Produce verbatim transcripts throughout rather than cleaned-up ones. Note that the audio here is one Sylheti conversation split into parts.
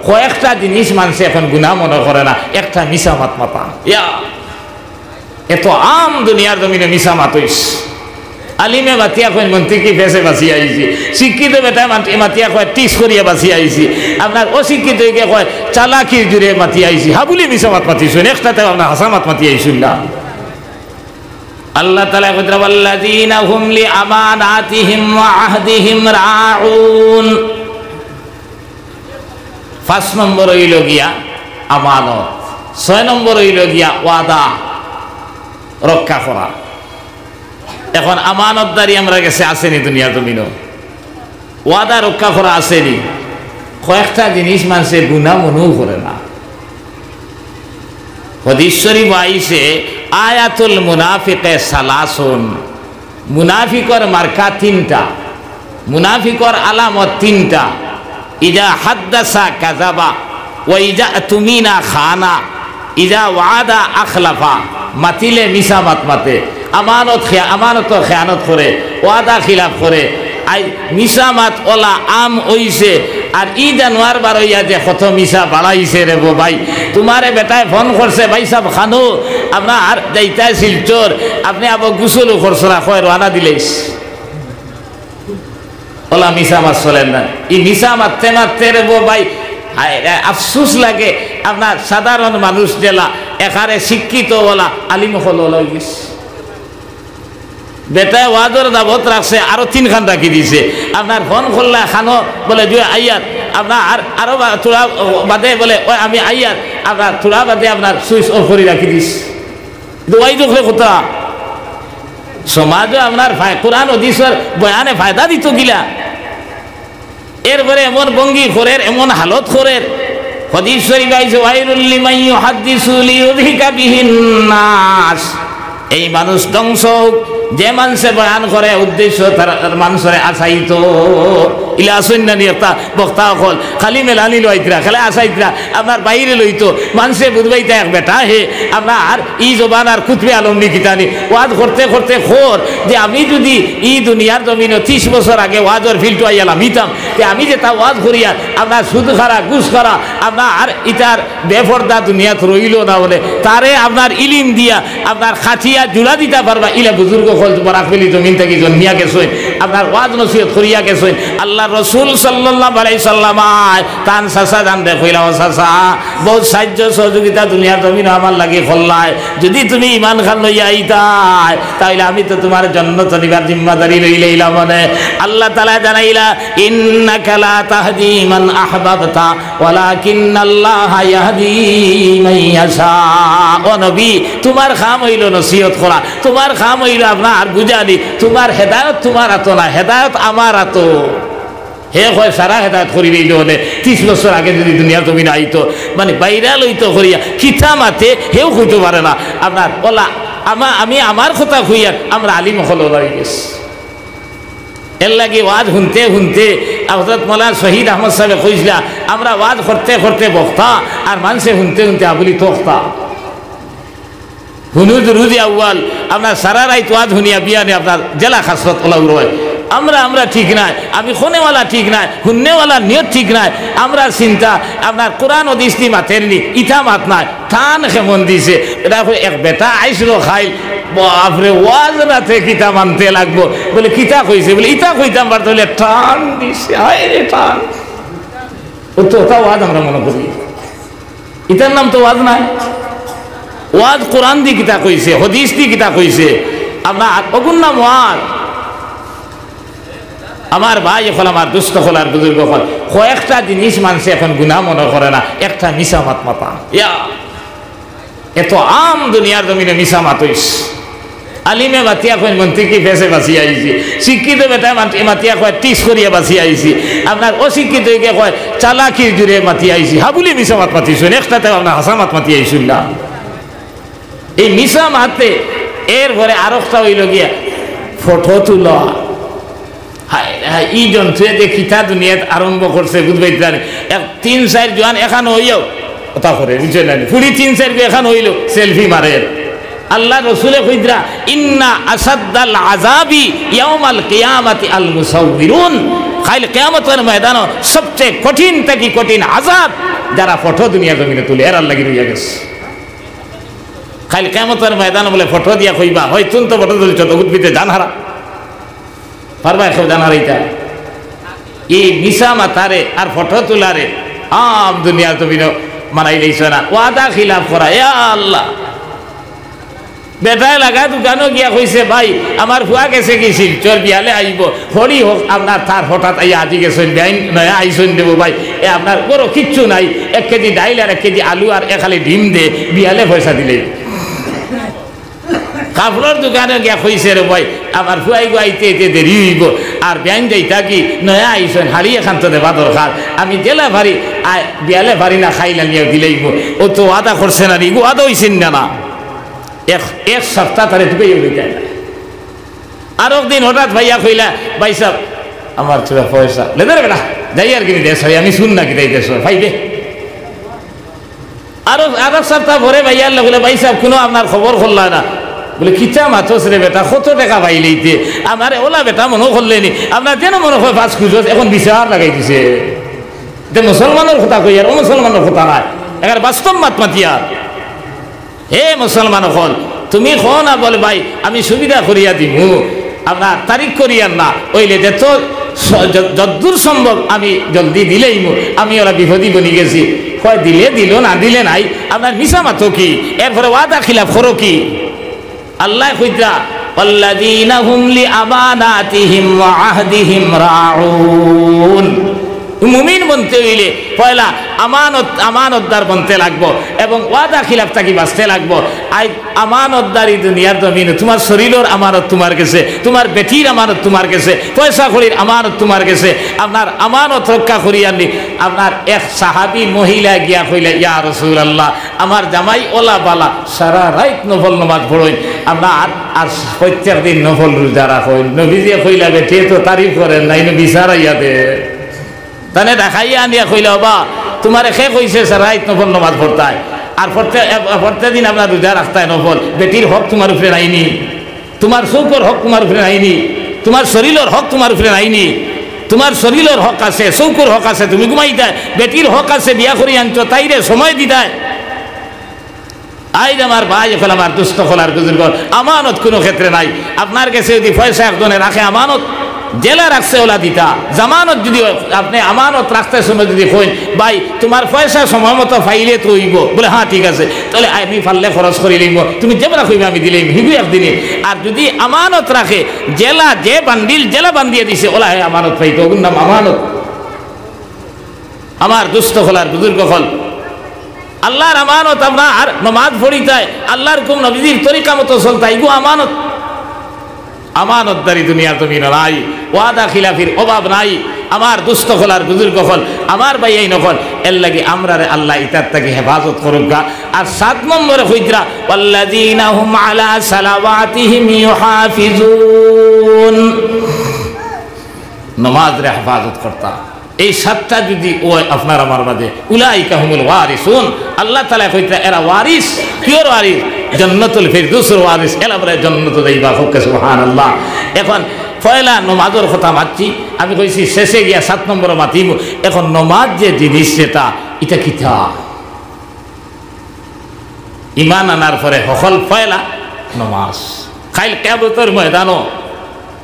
কয়েকটা জিনিস মানষে এখন গুনা মনো করে না, একটা মিছা মাত মাতা। ইয়া, এত আম দুনিয়ার জমিনো মিছা মাত অইছে। আলিমে মাতিয়া কইন, মন্ত্রী কি ফেসে বাঁচিয়া আইছি। শিক্ষিত বেটায় মাত-, মাতিয়া কয়, টিস করিয়া বাঁচিয়া আইছি। আপনার অশিক্ষিত অইগে কয়, চালাকির জুরে মাতিয়া আইছি। হাবুলি মিছা মাত মাতিছইন, একটাতেও আপনার হাছা মাত মাতিয়া আইছইন না। আল্লাহ তাআলা কইতরা, "ওয়াল্লাযীনা হুম লিআমানাতিহিম ওয়া আহদিহিম রাউন।" পাঁচ নম্বর অইলো গিয়া আমানত, ছয় নম্বর অইলো গিয়া ওয়াদা রক্ষা করা। এখন আমানতদারি আমরার গেছে আছেনি দুনিয়ার জমিনো? ওয়াদা রক্ষা করা আছেনি? কয়েকটা জিনিস মানষে গুনা মনেও করে না। হাদিস শরীফ আইছে, "আয়াতুল মুনাফিকে সালাসুন।" মুনাফিকর মার্কা তিনটা, মুনাফিকর আলামত তিনটা। "ইজা হাদ্দাসা কাযাবা, ওয়া ইজা তুমিনা খানা, ইজা ওয়াদা আখলাফা।" মাতিলে মিছা মাত মাতে, আমানত খেয়া-, আমানতর খেয়ানত করে, ওয়াদা খিলাফ করে। আই মিছা মাত ওলা আম অইছে। আর ই জানোয়ার বারইয়া যে কত মিছা বাড়াইছে রে বো ভাই। তুমারে বেটায় ফোন করছে, "ভাই সাব, খানো আপনার যাইতা শিলচর, আপনে আবো গোসলও করছো না, কয় রওয়ানা দিলাইছ।" ওলা মিছা মাত চলের না। ই মিছা মাততে মাততে রে বো ভাই, হায় রে, আফসুস লাগে। আপনার সাধারণ মানুষ যেলা, একারে শিক্ষিত ওলা, আলিম অকল ওলা অইগেছে। বেটায় ওয়াজর দাওয়াত রাখছে, আরো তিনখান রাখি দিছে। আপনার ফোন করলা খানো, বলে, "জুই আইয়ার।" আপনার আর, আরো বা-, থুড়া বাদে বলে, "ওই আমি আইয়ার।" আপনার থুড়া বাদে আপনার সুইচ অফ করি রাখি দিছে। দোয়াই দেখলে কথা। সমাজো আপনার ফায়-, কোরআন হাদিসর বয়ানে ফায়দা দিত গিলা। এরপরে এমন ভঙ্গি করের, এমন হালত করের। হাদিস শরীফ আইছে, "ওয়াইলুল লিমান ইউহাদ্দিসু লিইউদহিকা বিহিন নাস।" এই মানুষ ধ্বংস হোক, যে মানষে বয়ান করে উদ্দেশ্য তার মানষরে আছাইতো। ইলা আছইন না নি একটা বক্তা অকল, খালি মেলানি লইতরা, খালি আছাইতরা, আপনার বাইরে লইতো, মানষে বুঝবাইতা এক বেটা হে, আপনার ই জবানার কুতবে আলম নি কিতানি, ওয়াজ করতে করতে খর যে আমি যদি ই দুনিয়ার জমিনো তিশ বছর আগে ওয়াজর ফিল্ডো আইয়া লামিতাম, তে আমি যেতা ওয়াজ করিয়ার, আপনার সুদ খারা, ঘুষ খারা, আপনার ইতার বেপর্দা দুনিয়াত রইলো না বলে, তারে আপনার ইলিম দিয়া আপনার খাটিয়া জুড়া দিতা পারবা, ইলা বুজুর্গ অকল তুমার আকবেলি জমিন থাকি জন্মিয়া গেছইন, আপনার ওয়াজ নসিহত করিয়া গেছইন। আল্লার রসুল সাল্লাল্লাহু আলাইহি সাল্লাম আয়, তান চাচা জানরে কইলা, "ও চাচা, বউত সাহায্য সহযোগিতা দুনিয়ার জমিনো আমার লাগি করলায়, যদি তুমি ইমান খান লইয়া আইতায়, তাইলে আমি তো তুমার জন্নত নিবার জিম্মাদারি লইলাইলাম অনে।" আল্লাহ তাআলা জানাইলা, "ইন্নাকা লা তাহদি মান আহবাবতা, ওয়ালাকিন্নাল্লাহা ইয়াহদি মান ইয়াশা।" ও নবী, তুমার কাম অইলো নসিহত করা, তুমার কাম অইলো আপনার বুঝানি, তুমার হেদায়ত তুমার আতো না, হেদায়ত আমার আতো। হে কয়, "সারা হেদায়ত করিলাইলো অনে, তিশ বছর আগে যদি দুনিয়ার জমিনো আইতো, মানে, বাইরা লইতো করিয়া, কিতা মাতে, হেও কইতো পারে না।" আপনার ওলা, আমা-, আমি আমার কথা কইয়ার, আমরা আলিম অকল ওলা অইগেছি। এরলাগি ওয়াজ হুনতে হুনতে হযরত মৌলানা শহীদ আহমদ সাহেবে কইছলা, আমরা ওয়াজ করতে করতে বক্তা, আর মানষে হুনতে হুনতে আবুলি তক্তা। হুনুদ রুজি আউয়াল, আপনার সারা রাইত ওয়াজ হুনিয়া বিয়ানে আপনার জেলা খাসরত ওলা উড়য়। আমরা, আমরা ঠিক নায়, আমি কনেওয়ালা ঠিক নায়, হুননেওয়ালা নিয়ত ঠিক নায়। আমরা চিন্তা, আপনার কোরআন হাদিস দি মাতের নি, ইতা মাত নায়। টান কেমন দিছে। এটা কই এক বেটা আইছিল খাইল, বাপরে, ওয়াজ নাতে কিতা মানতে লাগবো। বলে, "কিতা কইছে?" বলে, "ইতা কইতাম পারতো।" বলে, "টান দিছে, হায় রে টান।" ও তো ওটা ওয়াজ আমরা মনে করি। ইতার নাম তো ওয়াজ নায়। ওয়াজ কোরআন দি কিতা কইছে, হাদিস দি কিতা কইছে, আপনার অগুর নাম ওয়াজ। আমার ভাই অকল, আমার দুস্ত অকল, আর বুজুর্গ অকল, কয়েকটা জিনিস মানষে এখন গুনা মনে করে না, একটা মিছা মাত মাতা। ইয়া, এত আম দুনিয়ার জমিনো মিছা মাত অইছে। আলিমে মাতিয়া কইন, "মন্ত্রী কি ফেসে বাঁচিয়া আইছি।" শিক্ষিত বেটায় মাত-, মাতিয়া কয়, "টিস করিয়া বাঁচিয়া আইছি।" আপনার অশিক্ষিত অইগে কয়, "চালাকির জুরে মাতিয়া আইছি।" হাবুলি মিছা মাত মাতিছইন, একটাতেও আপনার হাছা মাত মাতিয়া আইছইন না। এই মিছা মাতে, এরপরে আরোকটা অইলো গিয়া ফটো তুলা। হায় রে হায়, ই জন্তুয়ে যে কিতা দুনিয়াত আরম্ভ করছে, বুঝবায়নি। এক তিন চাইর জোয়ান একখান অইয়াও কথা করে, বুঝছইন না নি? ফুড়ি তিন চাইর গু একখান অইলো, selfie মারের। আল্লার রসুলে কইতরা, "ইন্না আশাদ্দাল আযাবি ইয়াউমাল কিয়ামাতি আল মুসাউবিরুন।" কাইল কিয়ামতর ময়দানো সবচেয়ে কঠিন থাকি কঠিন আযাব যারা ফটো দুনিয়ার জমিনো তুলে, এরার লাগি রইয়া গেছে। কাইল কিয়ামতর ময়দানো বুলে ফটো দিয়া কইবা, "হয় তুন তো ফটো তুলছো, তো উদ্ভিদে জান হারা।" পারবা কেউ জান হারাইতা? ই মিছা মাতারে আর ফটো তুলারে আম দুনিয়ার জমিনো মানাই লইছে না। ওয়াদা খিলাফ করা, ইয়া আল্লাহ। বেটায় লাগা দোকানো গিয়া কইছে, "ভাই, আমার ফুয়া গেছে কি শিলচর, বিয়ালে আইবো, হরি হোক আপনার তার হঠাৎ আইয়া আজি গেছেন, বেআইন নয়া আইছেন দেবো ভাই, এ আপনার ঘরো কিচ্ছু নাই, এক কেজি ডাইল আর এক কেজি আলু আর এক খালি ডিম দে, বিয়ালে পয়সা দিলে।" কাপড়র দোকানো গিয়া কইছে, "রে ভাই, আমার ফুয়াইগু আইতে আইতে দেরি অইবো, আর বেআইন যাইতা কি নয়া আইছেন, হাড়ি এখান তো দেবা দরকার, আমি জেলা ফারি, আ, বিয়ালে ফারি না, খাইল আনিয়া দিলাইবো।" ও তো ওয়াদা করছে না নি, ইগু ওয়াদা অইছে না, না। এক, এক সপ্তাহ তারে ঢুকাইয়া লইতে না। আর একদিন হঠাৎ ভাইয়া কইলা, "ভাই সাহেব, আমার থুড়া পয়সা।" "লেদে রে বেটা, যাই আর কিনি দেশ হয়, আমি শুন না কিতাই দেশ হয়, পাইবে।" আরো, আরো সপ্তাহ পরে ভাইয়ার লগে কইলা, "ভাই সাহেব, কোনো আপনার খবর করলা না।" বলে, "কিতা মাতস রে বেটা, কত টেকা পাইলেইতে? আমারে ওলা বেটা মনো করলে নি, আপনার যেন মনো হয় পাঁচ খুঁজস, এখন বিচার লাগাই দিছে।" তে মুসলমানর কথা কই আর অমুসলমানর কথা নাই, এখানে বাস্তব মাত মাতিয়ার। হে মুসলমান অকল, তুমি কও না বলে, "ভাই, আমি সুবিধা করিয়া দিমু, আমরা তারিখ করিয়ার না, অইলে যত স-, য-, যদ্দূর সম্ভব আমি জলদি দিলেইমু, আমি ওরা বিপদি বনি গেছি।" কয়, "দিলে দিলো, না দিলে নাই, আপনার মিছা মাতো কি, এরপরে ওয়াদা খিলাফ করো কি?" আল্লায় কইতরা, "ওয়াল্লাযীনা হুম লিআমানাতিহিম ওয়া আহদিহিম রাউন।" মুমিন বনতে অইলে পয়লা আমানত, আমানতদার বনতে লাগবো এবং ওয়াদা খিলাফ থাকি বাচতে লাগবো। আইজ আমানতদারি দুনিয়ার জমিনো, তুমার শরীলর আমানত তুমার গেছে, তুমার বেটির আমানত তুমার গেছে, পয়সা কড়ির আমানত তুমার গেছে, আপনার আমানত রক্ষা করিয়ার নি। আপনার এক সাহাবী মহিলা গিয়া কইলা, "ইয়া রাসূলুল্লাহ, আমার জামাই ওলা বালা, সারা রাইত নফল নমাজ পড়ইন, আপনার আর প্রত্যেক দিন নফল রোজা রাখইন।" নবীজিয়ে কইলা, "বেটিয়ে তো তারিফ করের না, ইনো বিচার আইয়া দে।" তানে দেখাইয়া আনিয়া কইলা, "ওবা, তুমারে কে কইছে সারা রাইত নফল নমাজ পড়তায়? আর প্রত্যেক, প্রত্যেক দিন আপনার রোজা রাখতায় নফল, বেটির হক তুমার উপরে নাইনি? তুমার চউখর হক তুমার উপরে নাইনি? তুমার শরীলর হক তুমার উপরে নাইনি? তুমার শরীলর হক আছে, চউখর হক আছে, তুমি ঘুমাইতায়, বেটির হক আছে, বিয়া করি আনছো, তাইরে সময় দিতায়।" আইজ আমার ভাই অকল, আমার দুস্ত অকল আর বুজুর্গ অকল, আমানত কুনু ক্ষেত্রে নাই। আপনার গেছে যুদি পয়সা একজনে রাখে আমানত, যেলা রাখছে ওলা দিতা। জামানত যুদি আপনে আমানত রাখতে সময় যুদি কইন, "ভাই, তুমার পয়সা সময় মতো পাইলে তো অইবো," বুলে, "হ্যাঁ, ঠিক আছে, তাইলে আমি পারলে খরচ করি লইমু, তুমি যেবলা কইবা আমি দিলাইমু," হিগু একদিনে। আর যুদি আমানত রাখে, যেলা যে বান্ডিল যেলা বান্দিয়া দিছে, ওলা হে আমানত পাইতো, ওগুর নাম আমানত। আমার দুস্ত অকল আর বুজুর্গ অকল, আল্লার আমানত আপনার নমাজ পড়িতায়, আল্লার হুকুম নবীজির তরিকা মতো চলতায়, ইগু আমানত। আমানতদারি দুনিয়ার জমিনো নাই, ওয়াদা খিলাফির অভাব নাই। আমার দুস্ত অকল আর বুজুর্গ অকল, আমার ভাইয়াইন অকল, এরলাগি আমরারে আল্লায় ইতার থাকি হেফাজত করউক্কা। আর সাত নম্বরে কইতরা, "ওয়াল্লাযীনা হুম আলা সালাওয়াতিহিম ইউহাফিজুন।" নমাজরে হেফাজত করতা। এই সাতটা যুদি অয় আপনার আমার মাঝে, উলাইকা হুমুল ওয়ারিসুন, আল্লাহ তাআলায় কইতরা, এরা ওয়ারিস, কিওর ওয়ারিস? জান্নাতুল ফিরদৌসর ওয়ারিস, এরা বলে জান্নাতো যাইবা, কউক্কা সুবহানাল্লাহ। এখন পয়লা নমাজর কথা মাতছি, আমি কইছি শেষে গিয়া সাত নম্বরে মাতিমু। এখন নমাজ যে জিনিস যেটা, ইটা কিতা? ইমান আনার পরে হকল পয়লা নমাজ। কাইল কিয়ামতর ময়দানো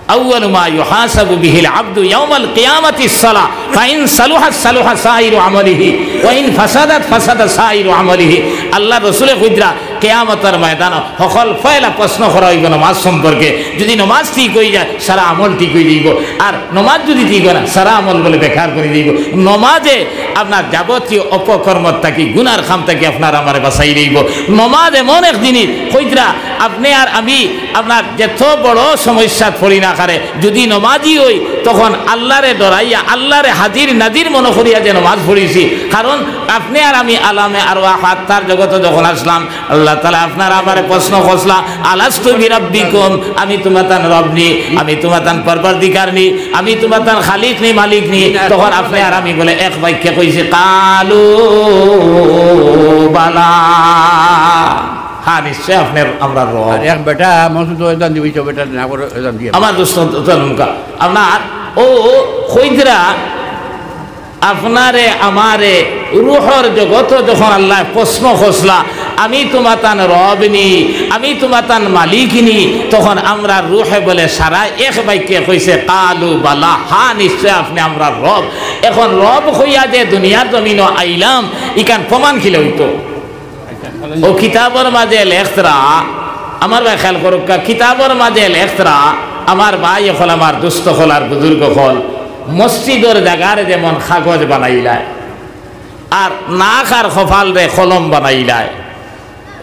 আউয়ালু মা ইউহাসাবু বিহিল আবদু ইয়াউমাল কিয়ামাতিস সালাহ, ফাইন সালুহাত সালুহা সাইরু আমালিহি, ওয়া ইন ফাসাদাত ফাসাদা সাইরু আমালিহি। আল্লার রসুলে কইতরা, কিয়ামতর ময়দানো হকল পয়লা প্রশ্ন করা অইবো নমাজ সম্পর্কে। যুদি নমাজ ঠিক অইযায়, সারা আমল ঠিক অইযাইবো। আর নমাজ যুদি ঠিক অয় না, সারা আমল বলে বেকার করি দিবো। নমাজে আপনার যাবতীয় অপকর্ম থাকি, গুনার কাম থাকি আপনার আমারে বাচাই দিবো। নমাজ এমন এক জিনিস, কইতরা, আপনে আর আমি আপনার যত বড় সমস্যাত পড়ি না কারে, যুদি নমাজি অই, তখন আল্লারে ডরাইয়া, আল্লারে হাজির নাজির মনো করিয়া যে নমাজ পড়িছি। কারণ আপনে আর আমি আলামে আরওয়াহ আত্মার জগতো যখন আসলাম, আল্লাহ তাআলায় আপনার আমারে প্রশ্ন করছলা, "আলাস্তু বিরাব্বিকুম, আমি তুমাতান রব নি, আমি তুমাতান পরওয়ারদিগার নি, আমি তুমাতান খালিক নি, মালিক নি?" তখন আপনে আর আমি বলে এক বাক্যে কইছি, "কালু বালা।" হ্যাঁ, নিশ্চয় আপনে আমরার রব। আর এক বেটা মসজিদো এজান দিবো, বেটা না করে এজান দিয়া। আমার দোস্ত, আপনার ও কইতরা, আপনারে আমারে রুহর জগতো যখন আল্লায় প্রশ্ন করছলা, "আমি তুমাতান রব নি, আমি তুমাতান মালিক নি?" তখন আমরার রুহে বলে সারা এক বাক্যে কইছে, "কালু বালা, হ্যাঁ, নিশ্চয় আপনে আমরার রব।" এখন রব কইয়া যে দুনিয়ার জমিনো আইলাম, ইখান প্রমাণ কিলা অইতো? ও কিতাবর মাঝে লেখরা, আমার ভাই খেয়াল করউক্কা, কিতাবর মাঝে লেখরা, আমার ভাই অকল, আমার দুস্ত অকল আর বুজুর্গ অকল, মসজিদর জাগারে যেমন কাগজ বানাইলায়, আর নাক আর কপালরে কলম বানাইলায়,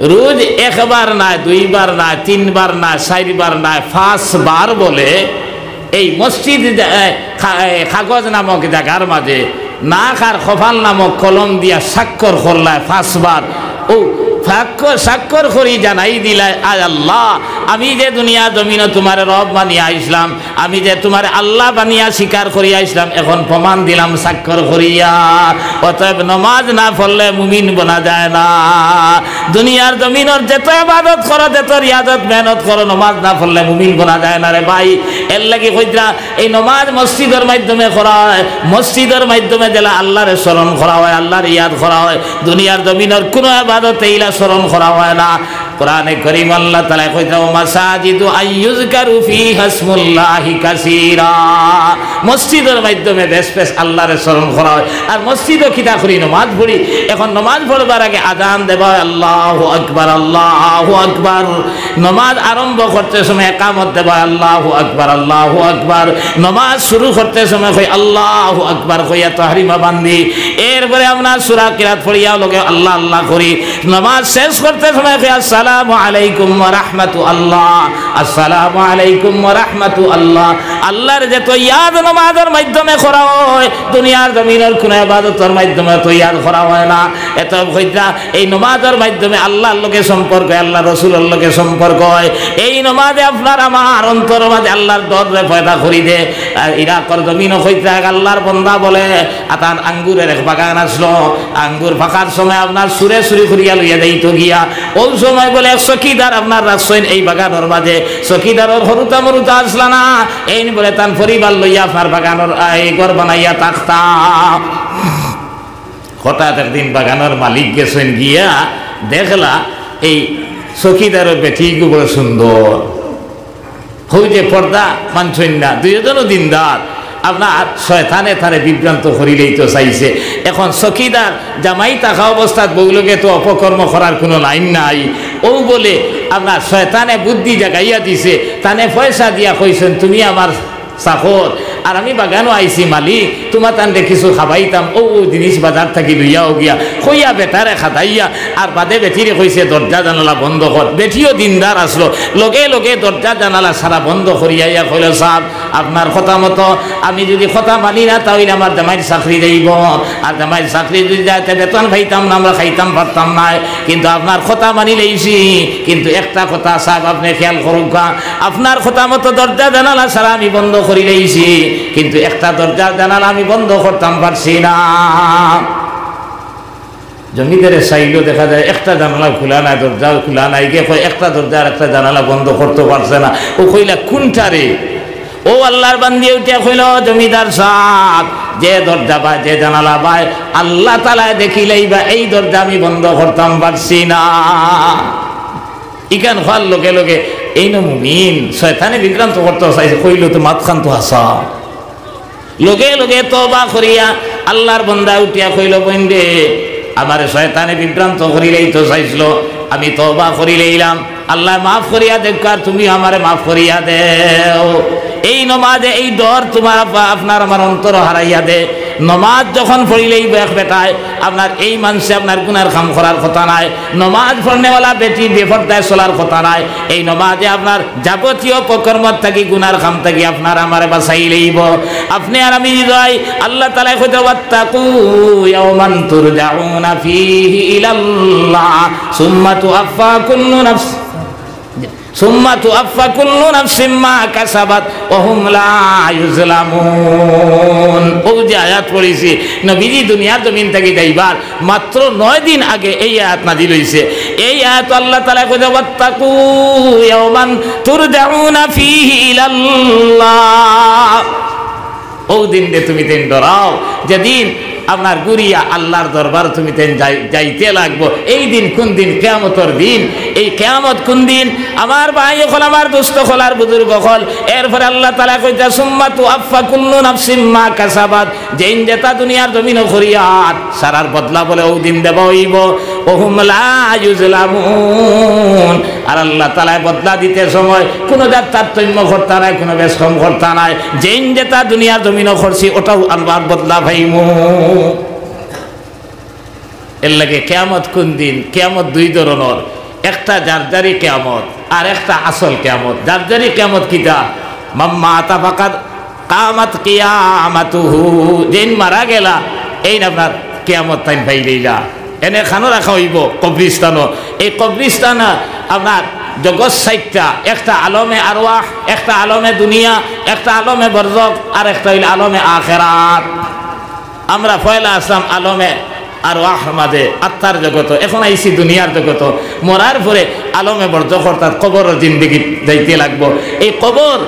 রোজ একবার নায়, দুইবার নায়, তিনবার নায়, চাইরবার নায়, পাঁচবার বলে এই মসজিদ, এ, কা-, এ, কাগজ নামক জাগার মাঝে নাক আর কপাল নামক কলম দিয়া স্বাক্ষর করলায় পাঁচবার। ও স্বাক্ষর, স্বাক্ষর করি জানাই দিলায়, "আয় আল্লাহ, আমি যে দুনিয়া জমিনো তুমারে রব বানিয়া আইছলাম, আমি যে তুমারে আল্লাহ বানিয়া স্বীকার করিয়া আইছলাম, এখন প্রমাণ দিলাম স্বাক্ষর করিয়া।" অতএব নমাজ না পড়লে মুমিন বনা যায় না। দুনিয়ার জমিনর যত ইবাদত করো, যত রিয়াজত মেহনত করো, নমাজ না পড়লে মুমিন বনা যায় না রে ভাই। এর লাগি কইতরা, এই নমাজ মসজিদর মাধ্যমে করা অয়, মসজিদর মাধ্যমে যেলা আল্লাহরে স্মরণ করা অয়, আল্লাহর ইয়াদ করা অয়। দুনিয়ার জমিনর কুনু ইবাদতে ইলা স্মরণ করা অয় না। কোরআনে করিম আল্লাহ তাআলায় কইতরা, "ওয়া মাসাজিদু আইয়ুযকারু ফিহা ইসমুল্লাহি কাসীরা।" মসজিদর মাধ্যমে বেশ বেশ আল্লাহরে স্মরণ করা অয়। আর মসজিদো কিতা করি? নমাজ পড়ি। এখন নমাজ পড়বার আগে আজান দেওয়া অয়, "আল্লাহু আকবার, আল্লাহু আকবার।" নমাজ আরম্ভ করতে সময় একামত দেওয়া অয়, "আল্লাহু আকবার, আল্লাহু আকবার।" নমাজ শুরু করতে সময় কই, "আল্লাহু আকবার" কইয়া তহরিমা বান্ধি। এরপরে আপনার সূরা কিরাত পড়িয়া লগে আল্লাহ আল্লাহ করি। নমাজ শেষ করতে সময় কই, "আসসালামু আলাইকুম ওয়া রাহমাতুল্লাহ, আসসালামু আলাইকুম ওয়া রাহমাতুল্লাহ।" আল্লাহর যত ইয়াদ নমাজর মাধ্যমে করা অয়, দুনিয়ার জমিনর কুনু ইবাদতর মাধ্যমে অত ইয়াদ করা অয় না। এত কইতরা এই নমাজর মাধ্যমে আল্লাহর লগে সম্পর্ক অয়, আল্লাহর রসুলর লগে সম্পর্ক অয়। এই নমাজে আপনার আমার অন্তরর মাঝে আল্লাহর ডররে পয়দা করি দে। আর ইরাকর জমিনো কইতরা এক আল্লাহর বন্দা বলে, আতান আঙ্গুরের এক বাগান আছলো, আঙ্গুর পাকার সময় আপনার চুরে চুরি করিয়া লইয়া যাইতো গিয়া। অউ সময় বলে এক চকিদার আপনার রাখছইন এই বাগানর মাঝে, চকিদারর হুরুতা মুরুতা আছলা না, এইন বলে তান পরিবার লইয়া আপনার বাগানর, এই ঘর বানাইয়া থাকতা। হঠাৎ একদিন বাগানর মালিক গেছইন, গিয়া দেখলা এই চকিদারর বেটিগু বড় সুন্দর, হউ যে পর্দা মানছইন না, দুইওজনও দিনদার। আপনার শয়তানে তারে বিভ্রান্ত করিলাইতো চাইছে। এখন চকিদার জামাই থাকা অবস্থাত বউ লগে তো অপকর্ম করার কুনু লাইন নাই। অউ বলে আপনার শয়তানে বুদ্ধি জাগাইয়া দিছে, তানে পয়সা দিয়া কইছইন, "তুমি আমার চাকর, আর আমি বাগানো আইছি মালিক, তুমাতানরে কিছু খাবাইতাম, অউ অউ জিনিস বাজার থাকি লইয়া অউগিয়া।" কইয়া বেটারে খাদাইয়া আর বাদে বেটিরে কইছে, "দরজা জানালা বন্ধ কর।" বেটিও দিনদার আছলো, লগে লগে দরজা জানালা সারা বন্ধ করিয়া ইয়া কইলো, "সাব, আপনার কথা মতো আমি যুদি কথা মানি না, তা অইলে আমার জামাইর চাকরি যাইবো, আর জামাইর চাকরি যুদি যায়, তে বেতন পাইতাম না, আমরা খাইতাম পারতাম নায়, কিন্তু আপনার কথা মানিলাইছি, কিন্তু একটা কথা সাব, আপনে খেয়াল করউক্কা, আপনার কথা মতো দরজা জানালা সারা আমি বন্ধ করিলাইছি, কিন্তু একটা দরজা জানালা আমি বন্ধ করতাম পারছি না।" জমিদারে চাইলো, দেখা যায় একটা জানালা খুলা নাই, দরজা খুলা নাই। গিয়া কয়, "একটা দরজা আর একটা জানালা বন্ধ করতো পারছে না।" অউ কইলা, "কুনটারে?" অউ আল্লাহর বান্দিয়ে উঠিয়া কইলো, "জমিদার সাব, যে দরজা বায়, যে জানালা বায়, আল্লাহ তাআলায় দেখিলাইবা, এই দরজা আমি বন্ধ করতাম পারছি না।" ইখান কওয়ার লগে লগে এইন মুমিন শয়তানে বিভ্রান্ত করতো চাইছে, কইলো তো মাতখান তো হাছা। লগে লগে তওবা করিয়া আল্লাহর বন্দা উঠিয়া কইলো, "বইন রে, আমারে শয়তানে বিভ্রান্ত করিলাইতো চাইছলো, আমি তওবা করিলাইলাম, আল্লায় মাফ করিয়া দেউক্কা, আর তুমিও আমারে মাফ করিয়া দেও।" এই নমাজে এই ডর তুমার আপ-, আপনার আমার অন্তরো হারাইয়া দে। নমাজ যখন পড়িলাইবো এক বেটায়, আপনার এই মানষে আপনার গুনার কাম করার কথা নায়, নমাজ পড়নেওয়ালা বেটি বেপর্দায় চলার কথা নায়। এই নমাজে আপনার যাবতীয় অপকর্ম থাকি, গুনার কাম থাকি আপনার আমারে বাঁচাইলাইবো। আপনে আর আমি যাই, আল্লাহ তাআলায় কইতরা, "ওয়াত্তাকু ইয়াওমান তুরজাউনা ফীহি ইলাল্লাহ, সুম্মা তুওয়াফফা কুল্লু নাফস, সুম্মা তুওয়াফফা কুল্লু নাফসিম মা কাসাবাত ওয়া হুম লা ইউজলামুন।" অউ যে আয়াত পড়ছি, নবীজি দুনিয়ার জমিন থাকি যাইবার মাত্র নয় দিন আগে এই আয়াত নাজিল অইছে। এই আয়াতো আল্লাহ তাআলায় কইতরা, "ওয়াত্তাকু ইয়াওমান তুরজাউনা ফীহি ইলাল্লাহ।" অউ দিনরে তুমি তাইন ডরাও, যেদিন আপনার ঘুরিয়া আল্লার দরবার তুমি তাইন যাই-, যাইতে লাগবো। এই দিন কুন দিন? কিয়ামতর দিন। এই কিয়ামত কুন দিন? আমার ভাই অকল, আমার দোস্ত অকল, আর বুজুর্গ অকল, এরপরে আল্লাহ তাআলায় কইতা, "সুম্মা তুওয়াফফা কুল্লু নাফসিম মা কাসাবাত।" যেইন যেতা দুনিয়ার জমিনো করিয়ার, সারার বদলা বলে অউ দিন দেওয়া অইবো। ওয়া হুম লা ইউজলামুন। আর আল্লাহ তাআলায় বদলা দিতে সময় কুনু জাত তারতম্য করতা নায়, কুনু বেশ কম করতা নায়। যেইন যেতা দুনিয়ার জমিনো করছি, অটাউ আল্লার বদলা পাইমু। এরলাগি কিয়ামত কুন দিন? কিয়ামত দুই ধরনর, একটা জারজারি কিয়ামত, আর একটা আসল কিয়ামত। জারজারি কিয়ামত কিতা? মান মাতা ফাকাদ কামাত কিয়ামাতুহু, যেইন মারা গেলা, এইন আপনার কিয়ামত তাইন পাইলাইলা। এনে খানো রাখা অইবো কবরিস্তানো। এই কবরিস্তান আপনার জগৎ চাইরটা, একটা আলমে আরওয়াহ, একটা আলমে দুনিয়া, একটা আলমে বরজখ, আর একটা অইল আলমে আখেরাত। আমরা পয়লা আছলাম আলমে আরওয়াহর মাঝে, আত্মার জগতো, এখন আইছি দুনিয়ার জগতো। মরার পরে আলমে বরজখ অর্থাৎ কবরর জিন্দেগিত যাইতে লাগবো। এই কবর,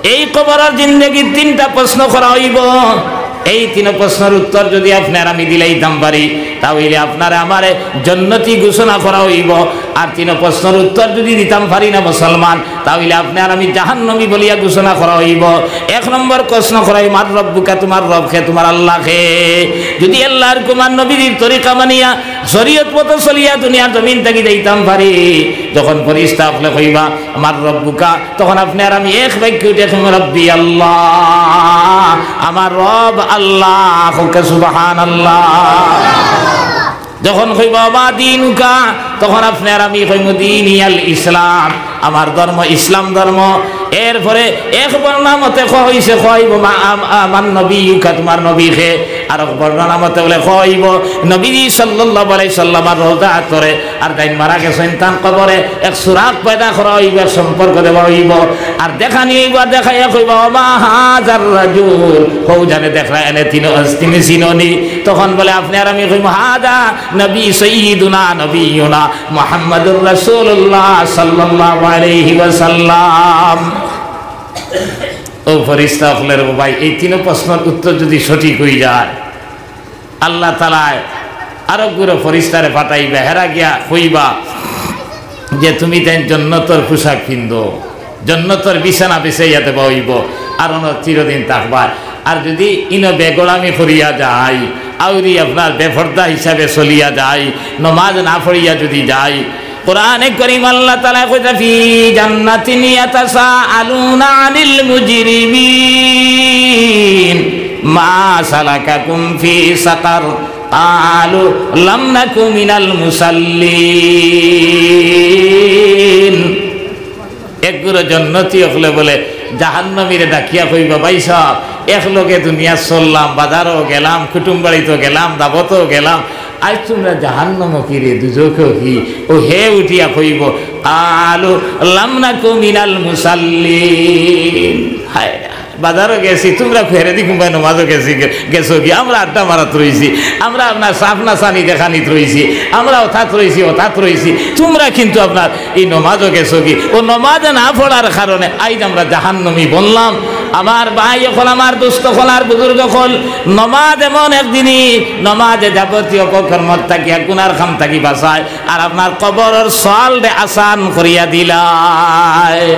এই কবরর জিন্দেগিত তিনটা প্রশ্ন করা অইবো। এই তিন প্রশ্নর উত্তর যুদি আপনে আর আমি দিলাইতাম পারি, তা অইলে আপনারে আমারে জন্নতি ঘোষণা করা অইবো। আর তিন প্রশ্নর উত্তর যুদি দিতাম পারি না মুসলমান, তা অইলে আপনে আর আমি জাহান্নামী বলিয়া ঘোষণা করা অইবো। এক নম্বর প্রশ্ন করা অইবো, "মান রব্বুকা?" তুমার রব কে, তুমার আল্লা কে? যুদি আল্লার হুকুম আর নবীজির তরিকা মানিয়া শরীয়ত মতো চলিয়া দুনিয়ার জমিন থাকি যাইতাম পারি, যখন ফিরিস্তা অকলে কইবা, "মান রব্বুকা?" তখন আপনে আর আমি এক বাক্যে উঠি কইমু, "রব্বি আল্লাহ, আমার রব আল্লাহ।" কউক্কা সুবহানাল্লাহ। যখন কইবা, "ওয়া মা দীনুকা?" তখন আপনে আর আমি কইমু, "দীনি আল ইসলাম, আমার ধর্ম ইসলাম ধর্ম।" এরপরে এক বর্ণনা মতে কওয়া অইছে, কওয়া অইবো, "মা-, আম-, আ-, মান নবিয়ুকা?" তুমার নবী কে? আর এক বর্ণনা মতে বলে কওয়া অইবো, নবীজি সাল্লাল্লাহু আলাইহি সাল্লামর রওজা আতরে, আর যেইন মারা গেছইন তান কবরে এক সুরাগ পয়দা করা অইবো, এক সম্পর্ক দেওয়া অইবো। আর দেখানি অইবো, আর দেখাইয়া কইবা, "ওয়া মা হাযার রাজুল?" হউ জানে দেখরা এনে তিন, তিন চিননি। তখন বলে আপনে আর আমি কইমু, "হাযা নবী সাইয়্যিদুনা নবিয়্যুনা মুহাম্মাদুর রাসূলুল্লাহ সাল্লাল্লাহু আলাইহি ওয়াসাল্লাম।" ও ফিরিস্তা অকলের ভাই, এই তিন প্রশ্নর উত্তর যুদি সঠিক অই যায়, আল্লাহ তাআলায় আরো গুরু ফিরিস্তারে পাঠাইবা, হেরা গিয়া কইবা যে, "তুমি তাইন জন্নতর পোশাক পিন্দো।" জন্নতর বিছানা বিছাইয়া দেওয়া অইবো, আর অনো চিরদিন থাকবা। আর যুদি ইনো বেগড়ামি করিয়া যাই, আউরি আপনার বেপর্দা হিসাবে চলিয়া যাই, নমাজ না পড়িয়া যুদি যাই, কোরআনে করিম আল্লাহ তাআলায় কইতা, "ফি জান্নাতিন ইয়াতাসাআলুনা আনিল মুজরিমিন, মা সালাকাকুম ফি সাকার?" কালু লাম নাকু মিনাল মুসাল্লিন। এক গুরু জন্নতি অকলে বলে জাহান্নামীরে ডাকিয়া কইবা, "ভাই সাব, একলগে দুনিয়া চললাম, বাজারো গেলাম, কুটুম বাড়িত গেলাম, দাওয়াতো গেলাম, আইজ তুমরা জাহান্নামো কিরে, দুজখো কি?" ও হে উঠিয়া কইবো, "কালু লাম নাকু মিনাল মুসাল্লিন।" হায়, বাজারো গেছি, তুমরা হেরেদি কুনবায় নমাজো গেছি, গে-, গেছো কি? আমরা আড্ডা মারাত রইছি, আমরা আপনার সাফ নাচানি দেখানিত রইছি, আমরা অতাত রইছি, অতাত রইছি, তুমরা কিন্তু আপনার ই নমাজো গেছো কি? ও নমাজে না পড়ার কারণে আইজ আমরা জাহান্নামী বনলাম। আমার ভাই অকল, আমার দোস্ত অকল, আর বুজুর্গ অকল, নমাজ এমন এক জিনিস, নমাজে যাবতীয় অপকর্ম থাকিয়া গুনার কাম থাকি বাঁচায়, আর আপনার কবরর সওয়ালরে আসান করিয়া দিলায়।